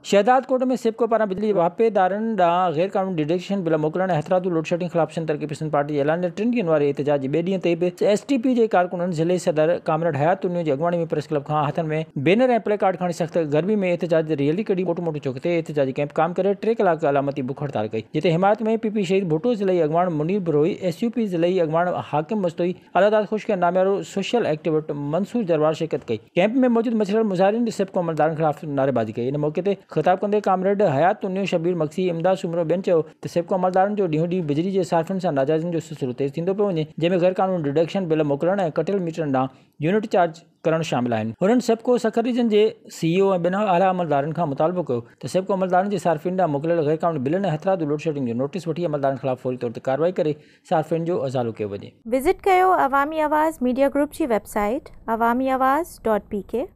شهدادڪوٽ ۾ سيپڪو پاران بجلي جي واهپيدارن ڏانهن غيرقانوني ڊڊڪشن بل موڪلڻ ۽ هٿرادو لوڊشيڊنگ خلاف سنڌ ترقي پسند پارٽي جي اعلانيل ٽن ڏينهن واري احتجاج جي ٻئي ڏينهن تي به ايس ٽي پي جي ڪارڪنن ضلعي صدر ڪامريڊ حيات تنيو جي اڳواڻي ۾ پريس ڪلب کان هٿن ۾ بينر ۽ پلي ڪارڊ کڻي سخت گرمي ۾ احتجاج ريلي ڪڍي ڪوٽ موٽو چوڪ تي احتجاجي ڪئمپ قائم ڪري ٽي ڪلاڪ علامتي بک هڙتال ڪئي جتي حمايت ۾ پي پي شهيد ڀٽو ضلعي اڳواڻ Munir Brohi, S U P ضلعي اڳواڻ حاڪم مستوئي، الله داد خشڪ ۽ ناميارو سوشل ايڪٽيوٽ منصور جروار شرڪت ڪئي. ڪئمپ ۾ موجود مڇريل مظاهرين سيپڪو عملدارن خلاف نعريبازي ڪئي. ان موقعي تي خطاب ڪندي ڪامريڊ حيات تنيو، شبير مگسي، امداد سومرو ٻين چيو ته سيپڪو عملدارن جو ڏينهون ڏينهن بجلي جي صارفين سان ناجائزين جو سلسلو تيز ٿيندو پيو وڃي جنهن ۾ غيرقانوني ڊڊڪشن بل موڪلڻ ۽ ڪٽيل ميٽرن ڏانهن يونٽ چارج ڪرڻ شامل آهن. هنن سيپڪو سکر ريجن جي سي اي او ۽ ٻين اعليٰ عملدارن کان مطالبو ڪيو ته سيپڪو عملدارن جي صارفين ڏانهن موڪليل غيرقانوني بلن ۽ هٿرادو لوڊشيڊنگ جو نوٽيس وٺي عملدارن خلاف فوري طور تي ڪارروائي ڪري صارفين جو ازالو ڪيو وڃي. وزٽ ڪيو عوامي آواز ميڊيا گروپ جي web site Awami Awaz dot P K.